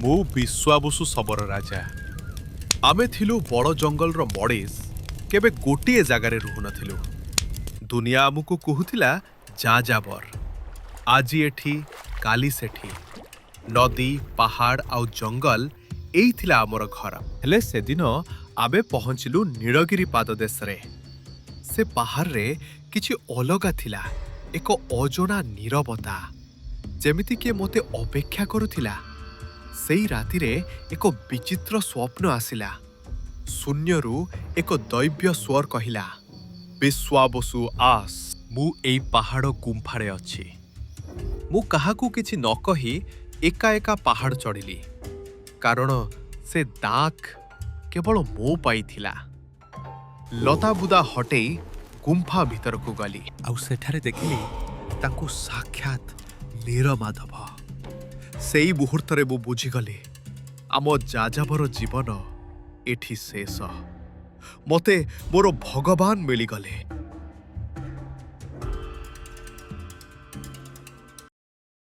ମୁଁ ବିଶ୍ୱାବସୁ ଶବର ରାଜା। ଆମେ ଥିଲୁ ବଡ଼ ଜଙ୍ଗଲର ମଣିଷ, କେବେ ଗୋଟିଏ ଜାଗାରେ ରହୁନଥିଲୁ। ଦୁନିଆ ଆମକୁ କହୁଥିଲା ଯାଯାବର, ଆଜି ଏଠି, କାଲି ସେଠି। ନଦୀ, ପାହାଡ଼ ଆଉ ଜଙ୍ଗଲ, ଏଇ ଥିଲା ଆମର ଘର। ହେଲେ ସେଦିନ ଆମେ ପହଞ୍ଚିଲୁ ନୀଳଗିରି ପାଦଦେଶରେ। ସେ ପାହାଡ଼ରେ କିଛି ଅଲଗା ଥିଲା, ଏକ ଅଜଣା ନୀରବତା, ଯେମିତି କିଏ ମୋତେ ଅପେକ୍ଷା କରୁଥିଲା। ସେଇ ରାତିରେ ଏକ ବିଚିତ୍ର ସ୍ୱପ୍ନ ଆସିଲା। ଶୂନ୍ୟରୁ ଏକ ଦୈବ୍ୟ ସ୍ୱର କହିଲା, "ବିଶ୍ୱାବସୁ, ଆସ, ମୁଁ ଏଇ ପାହାଡ଼ ଗୁମ୍ଫାରେ ଅଛି।" ମୁଁ କାହାକୁ କିଛି ନ କହି ଏକା ଏକା ପାହାଡ଼ ଚଢ଼ିଲି, କାରଣ ସେ ଡାକ କେବଳ ମୋ ପାଇଁ ଥିଲା। ଲତାବୁଦା ହଟେଇ ଗୁମ୍ଫା ଭିତରକୁ ଗଲି ଆଉ ସେଠାରେ ଦେଖିଲି ତାଙ୍କୁ, ସାକ୍ଷାତ ନୀଳମାଧବ। ସେଇ ମୁହୂର୍ତ୍ତରେ ମୁଁ ବୁଝିଗଲି, ଆମ ଯାଯାବର ଜୀବନ ଏଠି ଶେଷ। ମୋତେ ମୋର ଭଗବାନ ମିଳିଗଲେ।